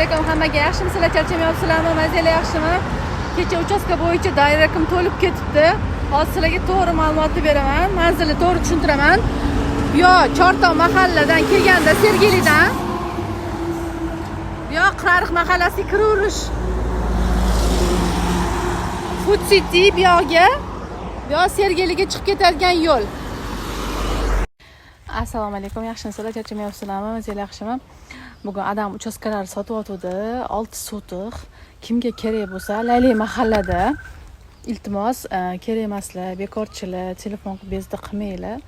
Alaykum hammaga. Yaxshimisizlar, charchamayapsizlarmi? Mazanglar yaxshimi? Kecha uchastka bo'yicha dayrakim to'lib ketibdi. Hozir sizlarga to'g'ri ma'lumotni beraman, manzilni to'g'ri tushuntiraman. Bu yoq Chortoq mahalladan kelganda Sergelidan bu yoq Qirariq mahallasiga kiraverish. Food City bu yoqga, bu yoq Sergeliga chiqib ketadigan yo'l. Assalomu alaykum, yaxshimisizlar, charchamayapsizlarmi? Mazanglar yaxshimi? Bugun adam uchastkalari sotyotgandi, 6 sotix. Kimga kerak bo'lsa, Layli mahallada, iltimos, kerak emaslar, bekorchilar, telefon qilib bezda qilmanglar.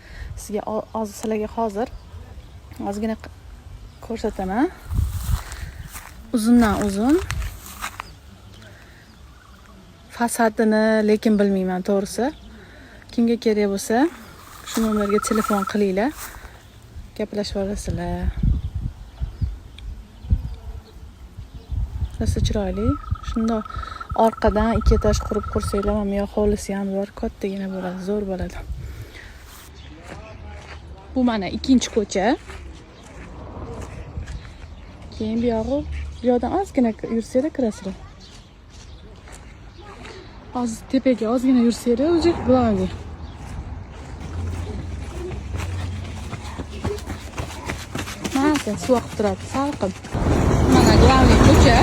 Sizga sizlarga hozir ozgina ko'rsataman. Uzundan uzun. Fasadini lekin bilmayman to'g'risi. Kimga kerak bo'lsa, shu nomerga telefon qilinglar. Gaplashib olasizlar. Rosa chiroyli. Shundoq orqadan 2 etaj qurib qursanglar, mana bu yoq hovlisi ham bor, kattagina bo'ladi, zo'r bo'ladi. Bu mana ikkinchi ko'cha. Keyin bu yog'i, bu yoqdan ozgina yursanglar kirasizlar. Hozir tepaga ozgina yursanglar, уже главный. Mana suv oqib turadi, salqin. Mana главный ko'cha.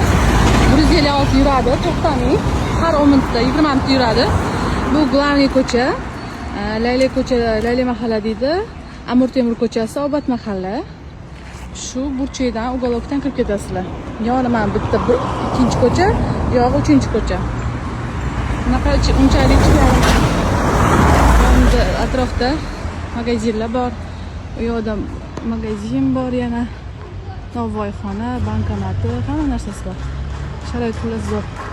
156 yuradi, to'xtamay. Har 10 minutda, 20 minutda yuradi. Bu главный ko'cha. Layli ko'cha, Layli mahalla deydi. Amir Temur ko'chasi, Obod mahalla. Shu burchakdan, uголокdan kirib ketasizlar. Yoni mana bitta bir, ikkinchi ko'cha, yog'i uchinchi ko'cha. Unaqa unchalik chiroyli. Yonida atrofda magazinlar bor. U yoqda magazin bor yana. Novvoyxona, bankomati, hamma narsasi bor. Sharoit xullas zo'r.